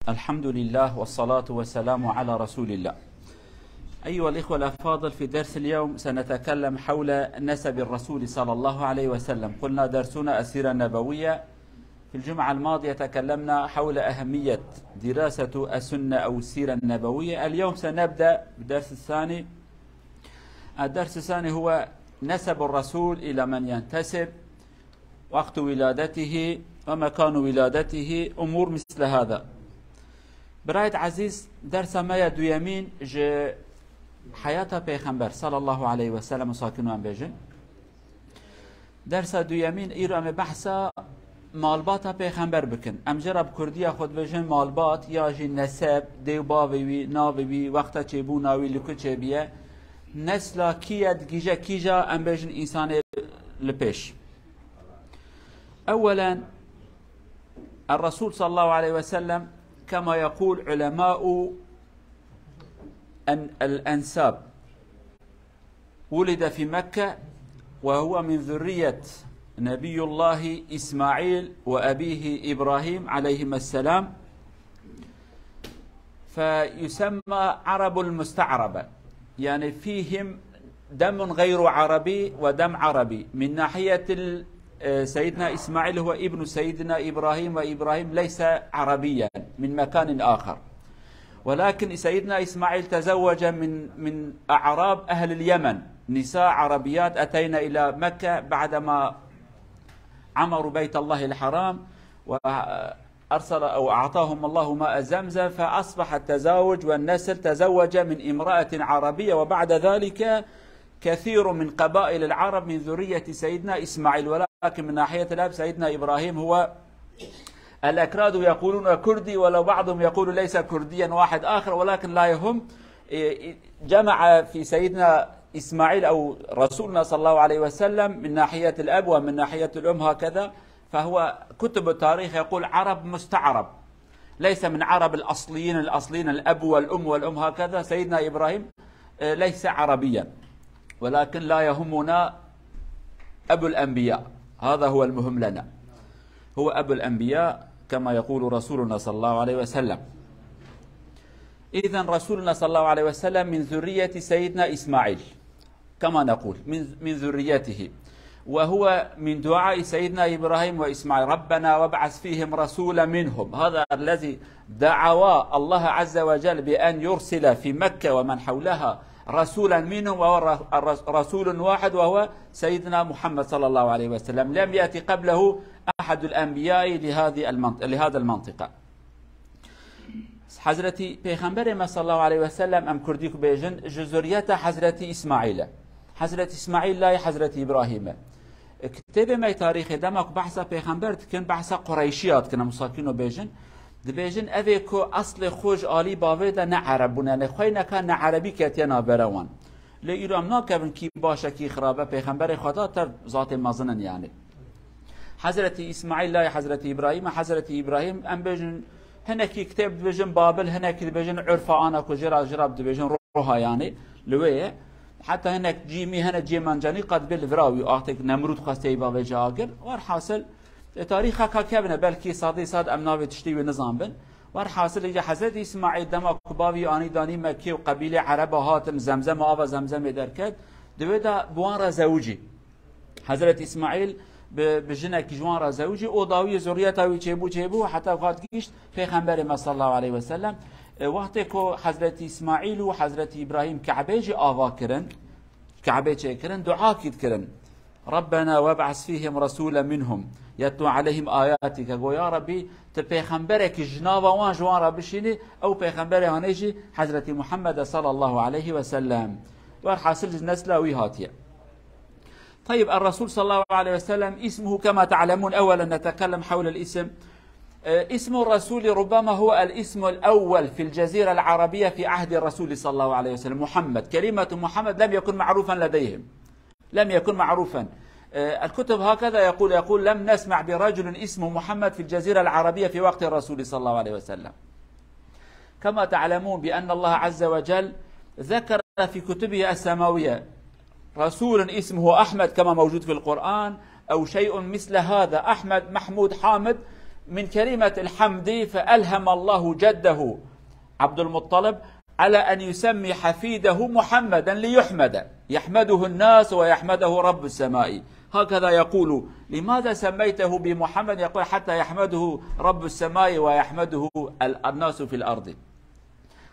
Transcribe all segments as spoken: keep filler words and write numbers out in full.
الحمد لله والصلاة والسلام على رسول الله. أيها الإخوة الأفاضل، في درس اليوم سنتكلم حول نسب الرسول صلى الله عليه وسلم. قلنا درسنا السيرة النبوية. في الجمعة الماضية تكلمنا حول أهمية دراسة السنة أو السيرة النبوية. اليوم سنبدأ بالدرس الثاني. الدرس الثاني هو نسب الرسول، إلى من ينتسب، وقت ولادته، ومكان ولادته، أمور مثل هذا. Birayet ezîz, dersa me ya duyemîn ji heyata Pêxember sallallahu aleyhi ve sellem û sakin wan bêjin. Dersa duyemîn îro em ê behsa malbata Pêxember bikin. Em jê re bi kurdiya xwe dibêjin malbat ya jî neseb, dê û bavê wî, navê wî, wexta çêbûna wî, li ku çêbiye. Nesla kî ye, digihîje kîja, em bêjin însanê li pêş. Ewelen, الرسول صلى الله عليه وسلم كما يقول علماء الأنساب، ولد في مكة وهو من ذرية نبي الله إسماعيل وأبيه إبراهيم عليهما السلام، فيسمى عرب المستعربة، يعني فيهم دم غير عربي ودم عربي من ناحية ال-، آه، سيدنا إسماعيل هو ابن سيدنا إبراهيم، وإبراهيم ليس عربيا، من مكان آخر. ولكن سيدنا إسماعيل تزوج من، من أعراب أهل اليمن، نساء عربيات أتين إلى مكة بعدما عمروا بيت الله الحرام، وأرسل أو أعطاهم الله ماء زمزم، فأصبح التزاوج والنسل، تزوج من امرأة عربية، وبعد ذلك كثير من قبائل العرب من ذرية سيدنا إسماعيل، ولكن من ناحية الأب سيدنا إبراهيم هو الأكراد يقولون كردي، ولو بعضهم يقول ليس كرديا واحد آخر، ولكن لا يهم. جمع في سيدنا إسماعيل أو رسولنا صلى الله عليه وسلم من ناحية الأب ومن ناحية الأم هكذا، فهو كتب التاريخ يقول عرب مستعرب، ليس من عرب الأصليين، الأصليين الأب والأم والأم هكذا. سيدنا إبراهيم، آه، ليس عربيا، ولكن لا يهمنا أبو الأنبياء، هذا هو المهم لنا، هو أبو الأنبياء كما يقول رسولنا صلى الله عليه وسلم. إذن رسولنا صلى الله عليه وسلم من ذرية سيدنا إسماعيل، كما نقول، من، من ذريته، وهو من دعاء سيدنا إبراهيم وإسماعيل: "ربنا وابعث فيهم رسولا منهم". هذا الذي دعوا الله عز وجل بأن يرسل في مكة ومن حولها رسولا منهم، وهو الر-، الرس-، رسول واحد، وهو سيدنا محمد صلى الله عليه وسلم. لم يأت قبله أحد الأنبياء لهذه المنط-، لهذا المنطقة. Hezretî Pêxemberê me sallallahu aleyhi ve sellem, em kurdî ku bêjin, ji zuriyeta Hezretî Îsmaîl e. Hezretî Îsmaîl layê Hezretî Îbrahîm e. Kitêbê me yê tarîxê dema ku behsa Pêxember dikin, behsa Qureyşiya dikin, em sakîno bêjin. Dibêjin, evê ku eslê xwe ji alî bavê de ne Ereb bûn, yanî xweyneka ne Erebî ketiye navbera wan. Lê îro em nakevin kî baş e, kî xirab e, Pêxemberê Xweda tev zatê mezin in yanî. Hezretî Îsmaîl layê Hezretî Îbrahîm e, Hezretî Îbrahîm, em bêjin, hinekî kitêb dibêjin Babil, hinekî dibêjin Urfa, ana ku jê re, jê re dibêjin Roha yanî, li wê ye. Heta hinek cî mî hene cê mencanî qet bê li vira wî, axtêk Nemrûd xwest ê bavê ji agir. Werhasil, e, tarîxeka kevin e, belkî sedê sed em navê tiştî wê nizanbin. Werhasil, îca Hezretî Îsmaîl dema ku bavî anî danî Mekkê û qebîlê Ereba hatin, Zemzem û ava Zemzemê derket, di wê de bi wan re zewicî. Hezret Îsmaîl bi, bi jinekî ji wan re zewicî û dawiyê zurriyeta wî çêbû, çêbû, heta ku hat gihîşt Pêxemberê me sallallahu aleyhi ve sellem. E, wextê ku Hezret Îsmaîl û Hezret Îbrahîm Ke'bê jî ava kirin, Ke'bê çêkirin, dua kî dikirin. "Rabbena web'as fîhim rasûlen minhum yetlu aleyhim ayatike." Go, ya Rebbî, tu pêxemberekî ji nava wan, ji wan re bişînî, ew pêxemberê hanê jî Hezretî Muhammed e sallallahu aleyhi ve sellem. Werhasil ji nesla wî hatiye. طيب، الرسول صلى الله عليه وسلم اسمه كما تعلمون، أولا نتكلم حول الاسم. آه، اسم الرسول ربما هو الاسم الأول في الجزيرة العربية في عهد الرسول صلى الله عليه وسلم، محمد. كلمة محمد لم يكن معروفا لديهم، لم يكن معروفا. آه، الكتب هكذا يقول، يقول: "لم نسمع برجل اسمه محمد في الجزيرة العربية في وقت الرسول صلى الله عليه وسلم." كما تعلمون بأن الله عز وجل ذكر في كتبه السماوية رسول اسمه أحمد كما موجود في القرآن، أو شيء مثل هذا، أحمد، محمود، حامد، من كلمة الحمد فألهم الله جده عبد المطلب على أن يسمي حفيده محمدا ليحمد، يحمده الناس ويحمده رب السماء. هكذا يقول: لماذا سميته بمحمد؟ يقول: حتى يحمده رب السماء ويحمده ال-، الناس في الأرض.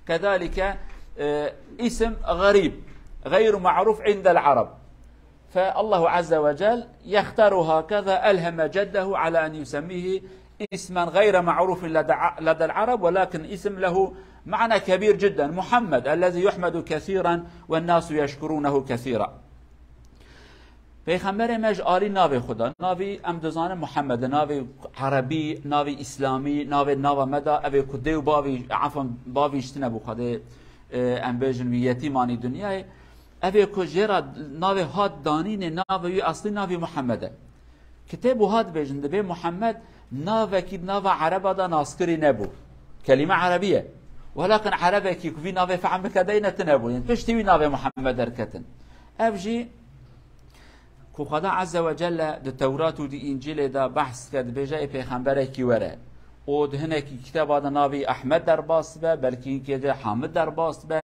كذلك، آه، اسم غريب غير معروف عند العرب، فالله عز وجل يختار هكذا، ألهم جده على أن يسميه اسما غير معروف لدى ع-، لدى العرب، ولكن اسم له معنى كبير جدا، محمد الذي يحمد كثيرا والناس يشكرونه كثيرا. Pêxemberê me ji alî navê xwe da. Navî em dizanin Muhammed e, navê erebî, navê îslamî, navê nava me da. Ev ê ku dê û bavî, efan, bavî ji tine bû, Xwedê, e, em bêjin wî yetîm anî dinyayê. Ev ê ku jê re navê hat danînê, navê wî eslî navê Muhammed e. Kitêb û hat bêjin, dibê Muhammed navekî di nava ereba da naskirî nebû. Kelîme erebî ye. Welakin erebekî ku vî navê fehm bike deyne tine bû. Yanî piştî wî navê Muhammed derketin. Ev jî ku Xweda Azze ve Celle di Tewrat û di Încîlê de behs dike, dibêje ê pêxemberekî were. Û di hinekî kitaba de navê Ehmed derbas dibe, belkî hinkê de Hamid derbas dibe,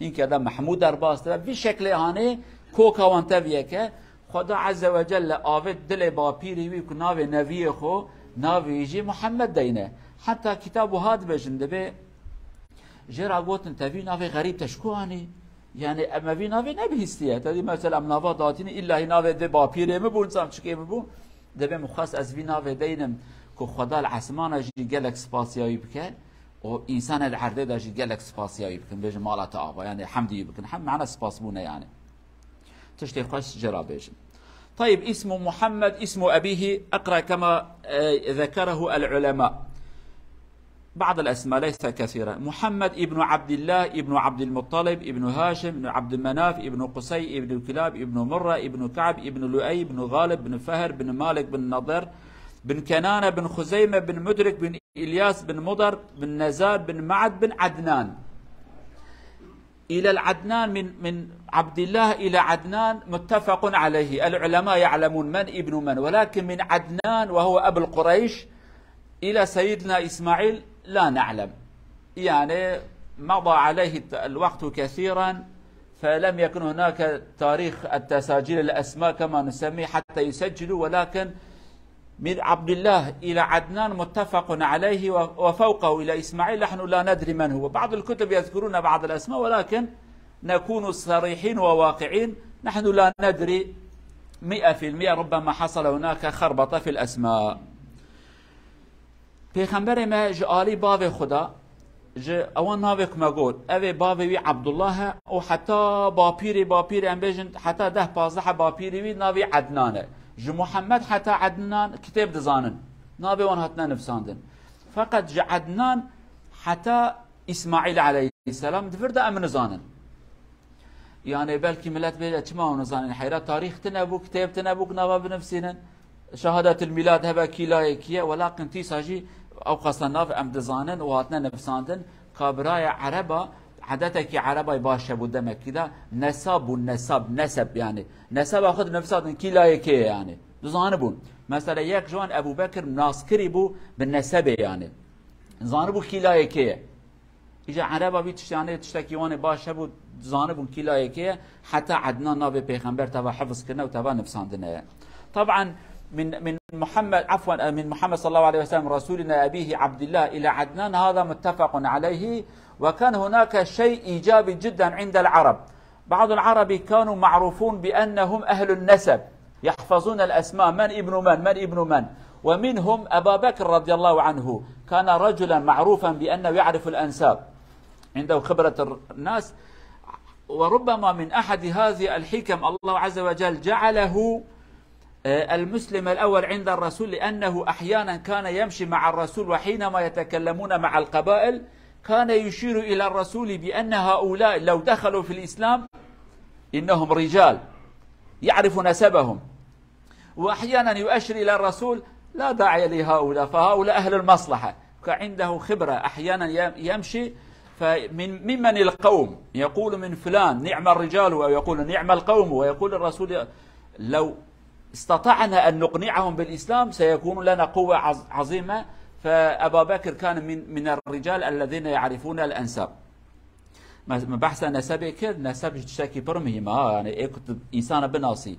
hinkê de Mehmûd derbas dibe. Vî şeklê hanê koka wan tev yek e. Xweda Azze ve Celle avêt dilê bapîrê wî ku navê neviyê xwe, navê wî jî Muhammed deyne. Heta kitab wiha dibêjin, dibê jê re gotin, te vî navê xerîb te ji ku anî? Yani, em vî navê nebihîstiye. Te dî mesela em nava datînî, îllahî navê dê bapîrê min bû, nizam çikê min bû. Dibê min xwest ez vî navê deynim ku Xweda li esmana jî gelek spasiya wî bike û însanê li erdê de jî gelek spasiya wî bikin. Bêjin mala te ava, yani hemdî wî bikin. Hem mana spasbûne yani. Tiştê xweş jê re bêjin. طيب، اسم محمد اسم أبيه، اقرأ كما، آه، ذكره العلماء. بعض الأسماء ليس كثيرا. محمد ابن عبد الله ابن عبد المطلب ابن هاشم ابن عبد مناف ابن قصي ابن كلاب ابن مرة ابن كعب ابن لؤي بن غالب بن فهر بن مالك بن نضر بن كنانة بن خزيمة بن مدرك بن إلياس بن مضر بن نزار بن معد بن عدنان. إلى العدنان، من، من عبد الله إلى عدنان متفق عليه، العلماء يعلمون من ابن من، ولكن من عدنان وهو أبو القريش إلى سيدنا إسماعيل لا نعلم. يعني مضى عليه الت-، الوقت كثيرا، فلم يكن هناك تاريخ التساجيل الأسماء كما نسميه حتى يسجلوا، ولكن من عبد الله إلى عدنان متفق عليه، و-، وفوقه إلى إسماعيل نحن لا ندري من هو. بعض الكتب يذكرون بعض الأسماء، ولكن نكون صريحين وواقعين، نحن لا ندري مئة في المئة، ربما حصل هناك خربطة في الأسماء. Pêxemberê me ji alî bavê xwe da, ji ewan navê ku me got, ev ê bavê wî Abdullah e û heta bapîrê bapîrê, em bêjin heta deh pazdeh e bapîrê wî navê Ednan e. Ji Muhammed heta Ednan kitêb dizanin. Navê wan hatine nivsandin. Feqet ji Ednan heta Îsmaîl aleyhisselam di vir de em nizanin. Yani belkî millet bêje, çima hûn nizanin? Heyra tarîx tine bû, kitêb tine bû ku nava binivsînin. Şehadetil mîlad hebe kî layê kî ye, welakin tîsa jî ew qasa nav em dizanin û hatine nivsandin. Ka biraya ereba, edetekî erebayê baş hebû demekî de, nesab bû, nesab, neseb yani. Neseba xwe dinivsandin kî layê kê ye yani. Dizanibûn. Mesela yek ji wan Ebû Bekir naskirî bû bi nesebê yani. Zanibû kî layê kê ye. Îca ereba vî tiştanê, tiştekî wan ê baş hebû, zanibûn kî layê kê ye, heta Ednan navê pêxember teva hifz kirine û teva nivsandine ye. طبعا من، من محمد، عفوا، من محمد صلى الله عليه وسلم رسولنا أبيه عبد الله إلى عدنان، هذا متفق عليه. وكان هناك شيء إيجابي جدا عند العرب. بعض العرب كانوا معروفون بأنهم أهل النسب، يحفظون الأسماء، من ابن من، من ابن من. ومنهم أبا بكر رضي الله عنه، كان رجلا معروفا بأنه يعرف الأنساب، عنده خبرة الناس. وربما من أحد هذه الحكم الله عز وجل جعله، آه، المسلم الأول عند الرسول، لأنه أحيانا كان يمشي مع الرسول، وحينما يتكلمون مع القبائل كان يشير إلى الرسول بأن هؤلاء لو دخلوا في الإسلام إنهم رجال يعرف نسبهم، وأحيانا يؤشر إلى الرسول: لا داعي لهؤلاء، فهؤلاء أهل المصلحة، كعنده خبرة، أحيانا ي-، يمشي فمن، ممن القوم، يقول: من فلان، نعم الرجال، أو يقول: نعم القوم، ويقول الرسول: لو استطعنا أن نقنعهم بالإسلام سيكون لنا قوة عظ-، عظيمة، فأبا بكر كان من، من الرجال الذين يعرفون الأنساب. Me, me behsa nesebê kir, neseb ji tiştekî pir muhîm e, ha, yani ê ku tu însana binasî.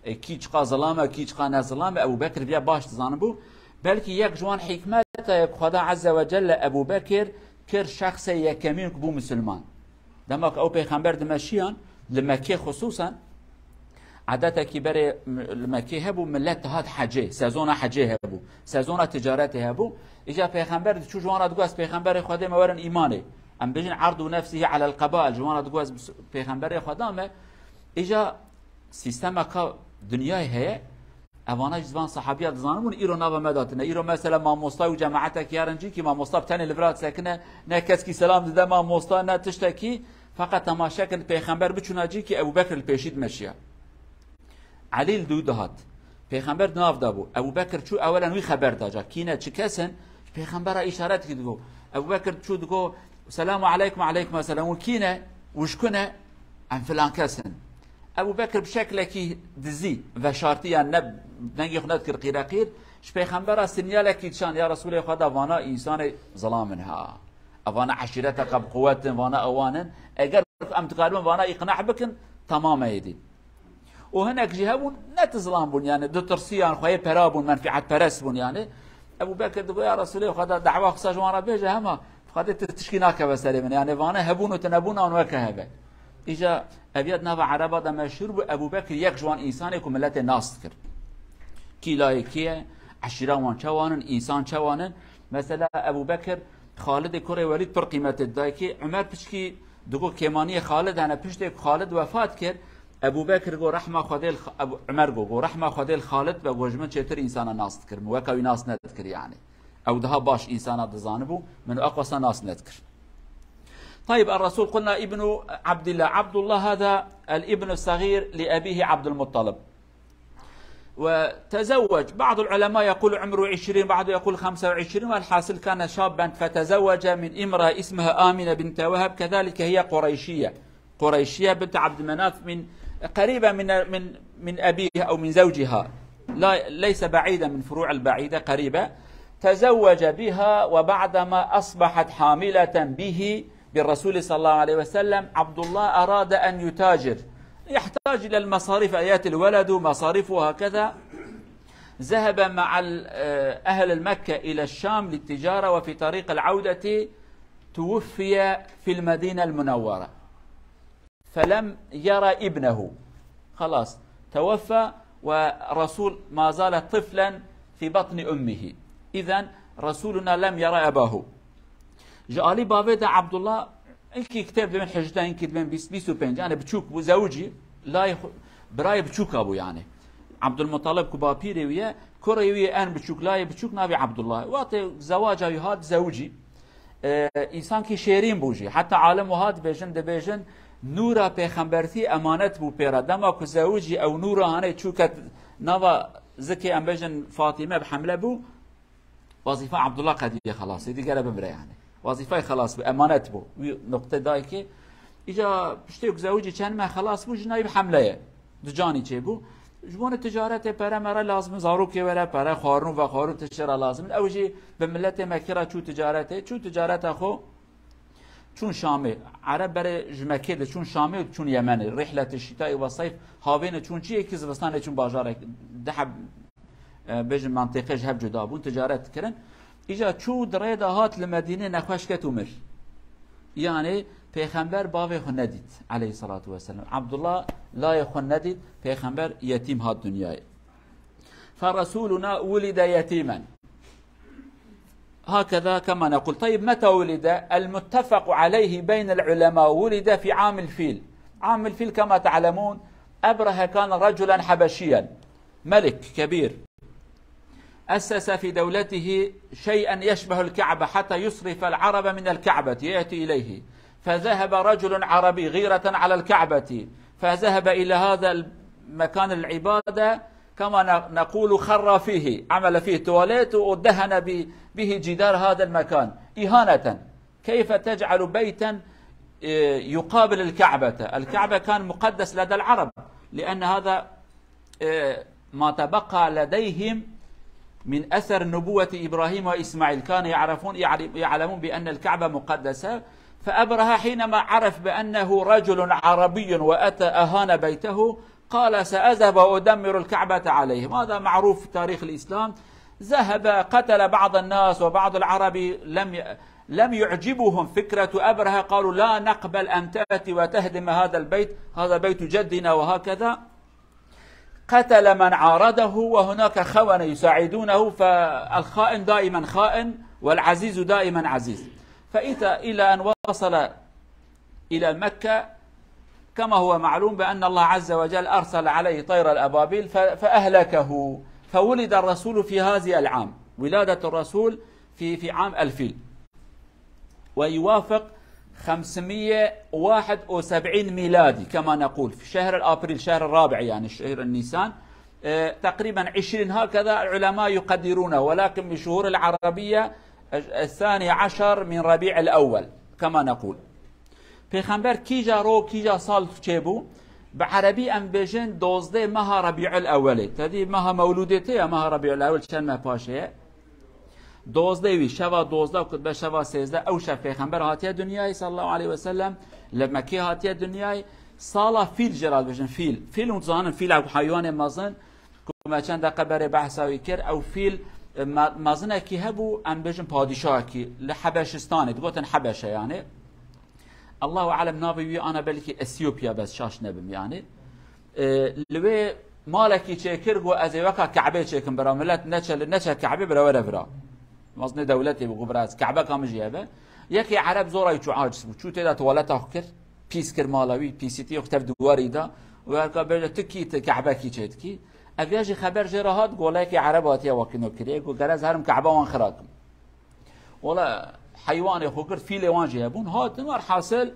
E, kî çiqa zilam e, kî çiqa ne zilam e, Ebu Bekir viya baş dizanibû. Belkî yek ji wan hikmeta ye ku Xweda Azze ve Celle Ebu Bekir kir şexsê yekemîn ku bû misilman. Dema ku ew pêxember dimeşiyan, li Mekkê xisûsen, edetekî berê m-, li Mekkê hebû, millet dihat hecê, sezona hecê hebû, sezona ticaretê hebû. Îca pêxember diçû ji wan re digot, "Ez pêxemberê Xwedê me, werin îmanê." Em bêjin, "Erdu nefsihi alel qebail", ji wan re digot, "Ez pêxemberê Xweda me." Îca sîstemeka dinyayê heye, evana jî zivan sahabiya dizanibûn, îro nava me de tine. Îro mesela mamosta û cemaetek yarin cî ki mamosta bi tenê li vir disekine, ne keskî selam dide mamosta, ne tiştekî. Feqet temaşe kin, pêxember biçûna cî ki Ebu Bekir li pêşî dimeşiya. Elî li dû dihat. Pêxember di nav de bû. Ebu Bekir çû, ewelen wî xeber da ca. Kî ne, çi kes in? Ji pêxembera îşaret kî digo. Ebu Bekir çû digo, "Selamu aleykum, aleykum selam." Û kî ne? Û ji ku ne? "Em filan kes in." Ebu Bekir bi şeklekî dizî veşartî, yan ne, dengê xwe nedikir qîreqîr, ji pêxembera sinyalekî dişan, "Ya Resûlê Xweda, vana însanê zilam in ha. Evana eşîreteka bi quwet in, vana ewan in. Eger em dikaribin vana îqna bikin, temam e êdî." Û hinek jî hebûn, ne ti zilam bûn, yani ditirsiyan, xweyê pera bûn, menfietperest bûn yani. Ebu Bekir digo, "Ya Resûlê Xweda, dehwa xisa ji wan re bêje, hema Xwedê ti tişkî nakeve serê min." Yani vane hebûn û tinebûna wan weke heve. Îca ev ya di nava Ereba de meşhûr bû, Ebu Bekir yek ji wan însanê ku miletê nas dikir. Kî layê kî ye, eşîra wan çewan in, însan çewan in. Mesela Ebu Bekir, Xalidê kurê Welîd pir qîmetê didayê kî, Umer piçkî digo kêmaniyê Xalid hene, piştê ku Xalid wefat kir, Ebu Bekir go rehma Xwedê li Xa-, Ebu, Umer go, go rehma Xwedê li Xalid be, go ji min çêtir însana nas dikir, min weka wî nas nedikir yani. Ew daha baş însana dizanibû, min eqwasa nas nedikir. طيب، الرسول قلنا ابن عبد الله. عبد الله هذا الابن الصغير لأبيه عبد المطلب. وتزوج، بعض العلماء يقول عمره عشرين، بعض يقول خمسة وعشرين، والحاصل كان شابا فتزوج من امرأة اسمها آمنة بنت وهب، كذلك هي قريشية، قريشية بنت عبد مناف، من، قريبة من، من، من أبيها أو من زوجها، لا، ليس بعيدة من فروع البعيدة، قريبة. تزوج بها، وبعدما أصبحت حاملة به، بالرسول صلى الله عليه وسلم، عبد الله أراد أن يتاجر، يحتاج إلى المصاريف، يأتي الولد ومصاريفه وهكذا. ذهب مع ال-، آه، أهل المكة إلى الشام للتجارة، وفي طريق العودة توفي في المدينة المنورة. فلم يرى ابنه. خلاص، توفى ورسول ما زال طفلا في بطن أمه. إذن رسولنا لم يرى أباه. Ji alî bavê de Abdullah, ilkî kitêb dibên hejde, ilkî dibên bîst, bîst û pênc, yani biçûk bû, zewicî, layê xwe, birayê biçûka bû yani. Abdulmuttalib ku bapîrê wî ye, kurê wî yê en biçûk, layê biçûk navê Abdullah. Wextê zewaca wî hat zewicî, e, însankî şêrîn bû jî. Heta alim wiha dibêjin, dibêjin, nûra pêxembertî emanet bû pê re. Dema ku zewicî ew nûra hanê çû ket nava zikê, em bêjin, Fatîme bi hemle bû, wazîfa Abdullah qediye xelasê, digere bimire yani. Wazîfayê xelas bû, emanet bû. Wî nuqte dayê kê. Îca piştê ku zewicî çend me xelas bû, jina wî bi hemle ye. Du canî çêbû. Ji bo ticaretê pere mere lazim in, zarokê were pere, xwarin û vexwarin tiştê re lazim in. Ew jî bi miletê Mekkê re çû ticaretê, çû ticareta xwe, çûn Şamê. Ereb berê ji Mekkê diçûn Şamê û diçûn Yemenê. Rihlet şitayî ve seyf, havêne çûn çiyekî, zivistanê çûn bajarek, di heb, e, bêjin mentiqê ji hev cuda bûn, ticaret dikirin. Îca çû di rê de hat li Medînê nexweş ket û mir. Yani Pêxember bavê xwe nedît, aleyhissalatu vesselam. Abdullah layê xwe nedît, Pêxember yetîm hat dinyayê. فَرَسُولُنَا وُلِدَ يَتِيمًا. هكذا كما نقول. طيب، متى ولد؟ المتفق عليه بين العلماء، ولد في عام الفيل. عام الفيل كما تعلمون، أبرهة كان رجلا حبشيا، ملك كبير، أسس في دولته شيئا يشبه الكعبة حتى يصرف العرب من الكعبة، يأتي إليه. فذهب رجل عربي غيرة على الكعبة، فذهب إلى هذا المكان العبادة، كما ن-، نقول خر فيه، عمل فيه تواليت ودهن ب-، به جدار هذا المكان إهانة. كيف تجعل بيتا، آه، يقابل الكعبة؟ الكعبة كان مقدس لدى العرب، لأن هذا، آه، ما تبقى لديهم من أثر نبوة إبراهيم وإسماعيل، كان يعرفون، يعلم-، يعلمون بأن الكعبة مقدسة، فأبرهة حينما عرف بأنه رجل عربي وأتى أهان بيته، قال: سأذهب وأدمر الكعبة عليهم. هذا معروف في تاريخ الإسلام. ذهب قتل بعض الناس، وبعض العرب لم ي-، لم يعجبهم فكرة أبرهة، قالوا: لا نقبل أن تأتي وتهدم هذا البيت، هذا بيت جدنا، وهكذا. قتل من عارضه، وهناك خونة يساعدونه، فالخائن دائما خائن والعزيز دائما عزيز. فإذا، إلى أن وصل إلى مكة، كما هو معلوم بأن الله عز وجل أرسل عليه طير الأبابيل ف-، فأهلكه. فولد الرسول في هذه العام، ولادة الرسول في، في عام الفيل، ويوافق خمسمية واحد وسبعين ميلادي كما نقول، في شهر الأبريل، شهر الرابع يعني، شهر النيسان. آه، تقريبا عشرين هكذا العلماء يقدرونه، ولكن بالشهور العربية الثاني عشر من ربيع الأول كما نقول. پێخەمبەر کیجا ڕۆ، کیجا ساڵ چێبوو؟ بە عەرەبی ئەم بێژن دۆزدەی مەها ڕەبیعەل ئەوەلێ. تەدی مەها مەولودێ تێ یا مەها ڕەبیعەل ئەوەل چەند مە پاشەیە؟ دۆزدەی وی، شەوا دۆزدە و کتبە شەوا سێزدە، ئەو شەو پێخەمبەر هاتیە دنیای، صلی الله علیه وسلم، لە مەکی هاتیە دنیای. ساڵا فیل جێرا دەبێژن، فیل. فیل و زانن، فیل ئەو حەیوانێ مەزن، کو مە چەند دەقە بەرێ بەحسا وی کرد، ئەو فیل، مە-، مەزنەکی هەبوو، ئەم بێژن پادیشاهەکی، لە حەبەشستانێ، دگوتن حەبەشە یانێ. الله اعلم ناوی وی ئانا بەلکی ئەسیۆپیا بەس شاش نەبم یانێ. ئێ، لەوێ ماڵێکی چێکرد، گو ئەزێ وەکا کەعبەی چێکم برا، ملەت نەچە، نەچە کەعبەی برا وەرە برا. مەزنێ دەولەتێ بگو برا، کەعبە کامژیە بە. یەکی عەرەب زۆرای چوو عاجز بوو، چوو تێدا توالەتا خو کرد، پیس کرد ماڵەوی، پیسیتی خو تەف دوواری دا، و هەرکا بێژە تکی ت-، کەعبەکی چێتکی. ئەڤیاژی خەبەر ژێرە هات، گۆڵەیەکی عەرەب هاتیە وەکینۆ کرێ، گو گەرەز هەرم کەعبە وان خراکم. وەڵا حەیوانێ خۆ کرد، فیلێ وان جێ بوون، هاتن وەر حاصل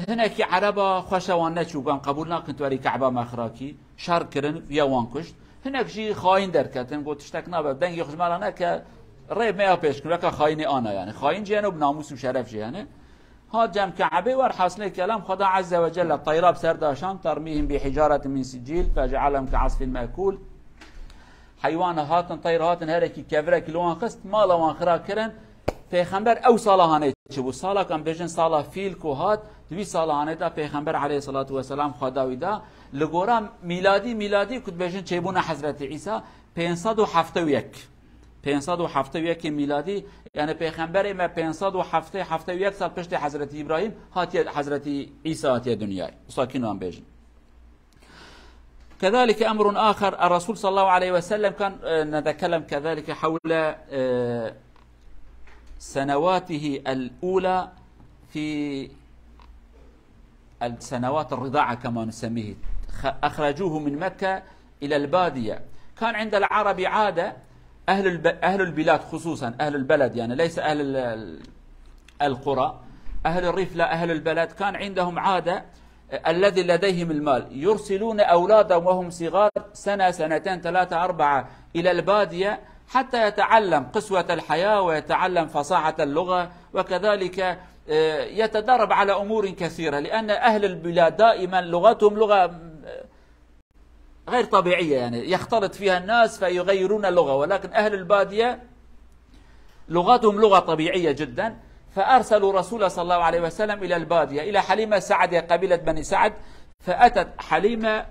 هەنێکی عەرەبا خوەشە وان نەچوو، گوان قبول ناکن توەری کەعبە مەخراکی، شەر کرن، یا وان کوشت. هەنێک ژی خاین دەرکەتن، گوت تشتەک نابە، دەنگی خوشمەرانە کە ڕێ مەیا پێشکن، وەکە خاینێ ئانا یانێ. خاین جێنە و ناموس و شەرەف جێنە. هات جەم کەعبێ وەر حاصلێ کەلام خدا عەزە وە جەلە، تەیرا بسەر داشان، تەرمیهم بحیجارەت من سجیل، فجعلهم کعصف مەکول. حەیوانە هاتن، تەیر هاتن، هەرێکی کەڤرێکی لەوان خست، ماڵە وان خرا کرن. پێخەمبەر ئەو ساڵە هانێ چ بوو؟ ساڵەکان بێژن ساڵە فیل کو هات، دوی ساڵە هانێ دا پێخەمبەر عەلەیهی سەڵات وەسەلام خوا داوی دا. لە گۆرا میلادی، میلادی کوت بێژن چێبوونە حەزرەتی عیسا پێنج سەد و حەفتا و یەک. پێنج سەد و حەفتا و یەک میلادی، یانێ پێخەمبەرێ مە پێنج سەد و حەفتا، حەفتا و یەک ساڵ پشتی حەزرەتی ئیبراهیم هاتیە، حەزرەتی عیسا هاتیە دنیای. ساکینوان بێژن. كذلك أمر آخر، الرسول صلى الله عليه وسلم كان، آه، نتكلم كذلك حول، آه، سنواته الأولى في السنوات الرضاعة كما نسميه. خ-، أخرجوه من مكة إلى البادية. كان عند العرب عادة، أهل الب-، أهل البلاد خصوصا، أهل البلد يعني، ليس أهل ال-، ال-، القرى، أهل الريف لا، أهل البلد، كان عندهم عادة الذي لديهم المال يرسلون أولادهم وهم صغار، سنة، سنتين، ثلاثة، أربعة، إلى البادية حتى يتعلم قسوة الحياة ويتعلم فصاحة اللغة، وكذلك، آه، يتدرب على أمور كثيرة، لأن أهل البلاد دائما لغتهم لغة، آه، غير طبيعية، يعني يختلط فيها الناس فيغيرون اللغة، ولكن أهل البادية لغتهم لغة طبيعية جدا. فأرسلوا رسول صلى الله عليه وسلم إلى البادية، إلى حليمة سعدية، قبيلة بني سعد. فأتت حليمة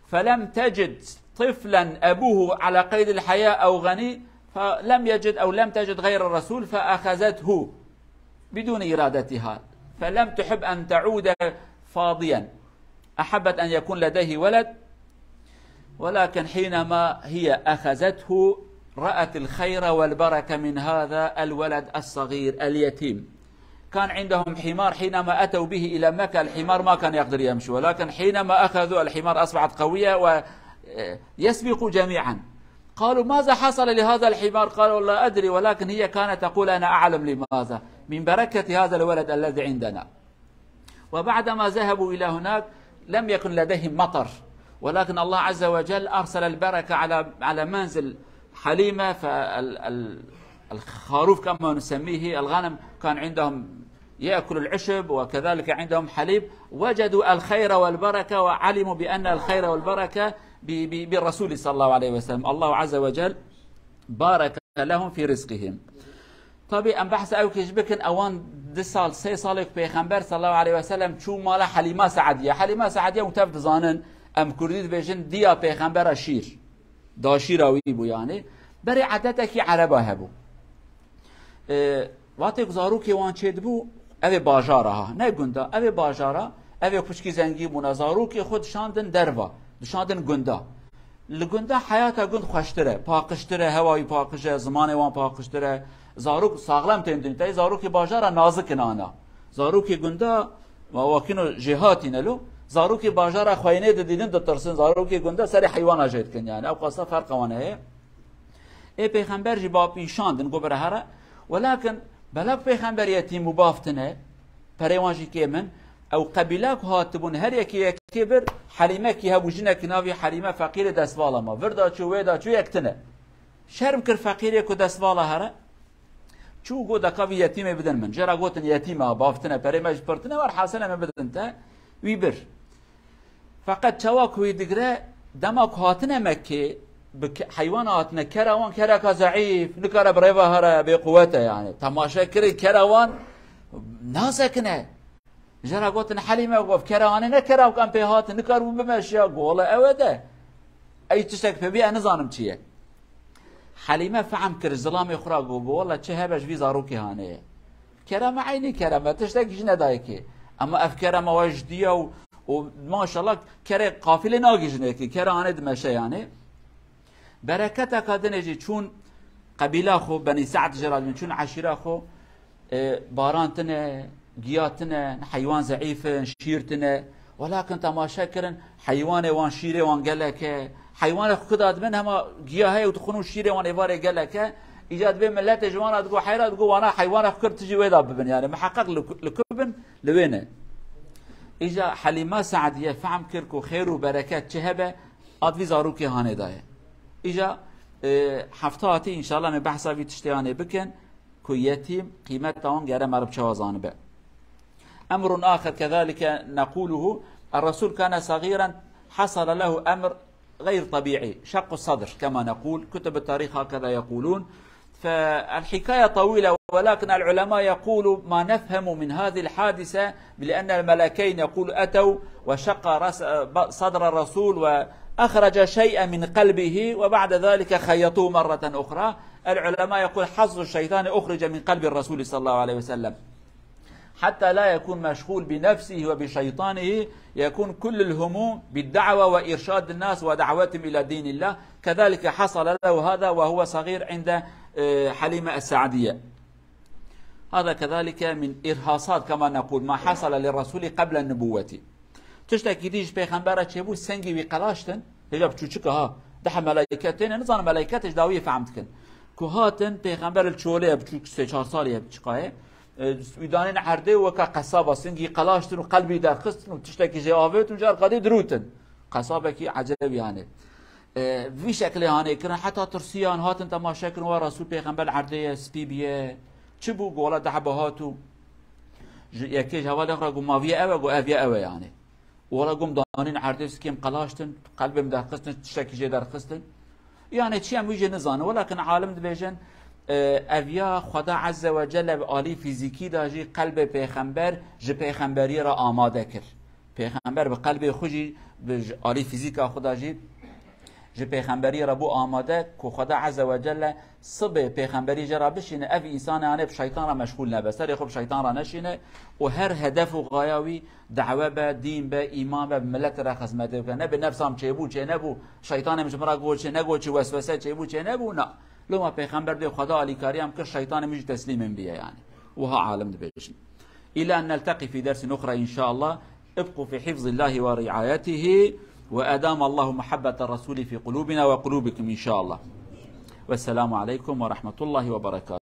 فلم تجد طفلا أبوه على قيد الحياة أو غني، فلم يجد أو لم تجد غير الرسول، فأخذته بدون إرادتها، فلم تحب أن تعود فاضيا، أحبت أن يكون لديه ولد، ولكن حينما هي أخذته رأت الخير والبركة من هذا الولد الصغير اليتيم. كان عندهم حمار، حينما أتوا به إلى مكة الحمار ما كان يقدر يمشي، ولكن حينما أخذوا الحمار أصبحت قوية ويسبق جميعا. قالوا: ماذا حصل لهذا الحمار؟ قالوا: لا أدري، ولكن هي كانت تقول: أنا أعلم لماذا، من بركة هذا الولد الذي عندنا. وبعدما ذهبوا إلى هناك لم يكن لديهم مطر، ولكن الله عز وجل أرسل البركة على، على منزل حليمة، فال-، ال-، الخروف كما نسميه، الغنم كان عندهم يأكل العشب، وكذلك عندهم حليب، وجدوا الخير والبركة، وعلموا بأن الخير والبركة ب-، ب-، بالرسول صلى الله عليه وسلم. الله عز وجل بارك لهم في رزقهم. Tabi em behsa ew kê jî bikin, ewan du sal, sê salê ku Pêxember sallallahu aleyhi ve sellem çû mala Helîma Seediye. Helîma Seediye hûn tev dizanin, em kurdî dibêjin diya Pêxembera şîr. Daşîra wî bû yani. Berê edetekî Ereba hebû. E, Vatê ku zarokê wan çêdibû, ev ê bajara ha, ne gunda, ev ê bajara, ev ê xwişkî zengî bûna, zarokê xwe dişandin derva, dişandin gunda. Li gunda heyata gund xweştir e, paqijtir e, hewa wî paqij e, zimanê wan paqijtir e. Zarok saxlem tên dîn, tey zarokê bajara nazik in ana. Zarokê gunda, ma wakino jêhatî ne lo, zarokê bajara xweyinê didînin ditirsin, zarokê gunda serê heywana jê dikin yani. Ew qasa ferqa wan heye. Ê Pêxember jî bapîşandin, got bira here. Welakin belek Pêxember yetîm û bav tine, perê wan jî kêm in. Ew qebîla ku hatibûn, her yekê yekê bir, Helîmekî hebû, jinekî navê Helîme, feqîrê destvala ma. Vir da çû, wê da çû, yek tine. Şerm kir feqîrê ku destvala here. Çû got, deka vî yetîmê bidin min. Jê re gotin, yetîm e, bav tine, perê me jî pir tine, werhasil em ê bidin te. Wî bir. Feqet çawa ku wî digre, dema ku hatine Mekkê, bi ke-, heywana hatine, kera wan kereka zeîf, nikare bi rêva here, bêquwet e yani. Temaşe kirê kera wan nasekine. Jê re gotin, Helîme, got, kera anê ne kera ku em pê hatin, nikaribû bimeşiya, got, wele ew e de. Ey tiştek pê bî, ez nizanim çi ye. Helîme fehm kir, zilamê xwe re got, got, wele çi hebe ji vî zarokê hanê ye. Kerema eynî kerema, tiştekî ji nedayekê. Ema ev kerema we ji diya û, û maşallah kerê qafilê nagihîjinê kê, kera anê dimeşe yani. Bereketeka dinê jî çûn qebîla xwe, Benî Se'd jê re dibin, çûn eşîra xwe, e, baran tine, giya tine, heywan zeîf in, şîr tine. Welakin temaşe kirin, heywanê wan, şîrê wan gelek e. Heywanê xwe ku dadibin, hema giya heye û dixwin û şîrê wan êvarê gelek e. Îca dibê miletê ji wan re digo heyra, digo wana heywanê xwe kir, tu jî wê da bibin. Yani miheqeq li ku, li ku bin, li wê ne. Îca Helîma Seediye fehm kir ku xêr û bereket çi hebe, a di vî zarokê hanê daye. Îca, e, hefta hatî înşallah me behsa vî tiştê hanê bikin. Ku yetîm qîmeta wan gere meriv çawa zanibe. أمر آخر كذلك نقوله، الرسول كان صغيرا حصل له أمر غير طبيعي، شق الصدر كما نقول، كتب التاريخ هكذا يقولون. فالحكاية طويلة، ولكن العلماء يقولوا ما نفهم من هذه الحادثة، لأن الملكين يقول أتوا وشق رأس، صدر الرسول وأخرج شيئا من قلبه، وبعد ذلك خيطوه مرة أخرى. العلماء يقول حظ الشيطان أخرج من قلب الرسول صلى الله عليه وسلم، حتى لا يكون مشغول بنفسه وبشيطانه، يكون كل الهموم بالدعوة وإرشاد الناس ودعوتهم إلى دين الله. كذلك حصل له هذا وهو صغير عند، آه، حليمة السعدية. هذا كذلك من إرهاصات كما نقول، ما حصل للرسول قبل النبوة. Tiştekî dî ji pêxembera çêbû, sengî wî qelaştin. Hêja biçûçik e ha. Deh melaiket têne, nizanim melaiket ji dawiyê fehm dikin. Ku hatin, pêxember li çolê ye, biçûk sê çar salî ye, biçiqa ye. E, wî danên erdê, weke qesaba, singî qelaştin û qelbî derxistin û tiştekî jê avêtin û carka dî dirûtin. Qesabekî eceb yani. E, vî şeklê hanê kirin, heta tirsiyan, hatin temaşe kirin, wa Resul pêxember erdê ye, spî biye. Çi bû? Gola dehba hat û ji yekê ji hevalê xwe re got, ma viye ew e? Got, ev ye, ew e yani. Wala gom danîn erdê, sikêm qelaştin, qelbêm derxistin, tiştekî jê derxistin. Yani çi em wî jê nizanin. Welakin alim dibêjin, e, ev ya Xweda Azze ve Celle bi alî fîzîkî de jî qelbê pêxember ji pêxemberiyê re amade kir. Pêxember bi qelbê xwe jî, bi ji alî fîzîka xwe de jî ji pêxemberiyê re bû amade ku Xweda Azze ve Celle sibê pêxemberî jê re bişîne, ev însanê anê bi şeytan re meşxûl nebe, serê xwe bi şeytan re neşîne û her hedef û xaya wî dawe be, dîn be, îman be, bi miletê re xizmetê bike. Nebe nefsam çêbû, çênebû, şeytanê min ji min re got çê, negot çê, weswese çêbû, çênebû, na. Loma pêxember dê Xweda alîkariya min kir, şeytanê min jî teslîmê min biye yani. Wiha alim dibêjin. إلى أن نلتقي في درس أخرى إن شاء الله. ابقوا في حفظ الله ورعايته، وأدام الله محبة الرسول في قلوبنا وقلوبكم إن شاء الله. والسلام عليكم ورحمة الله وبركاته.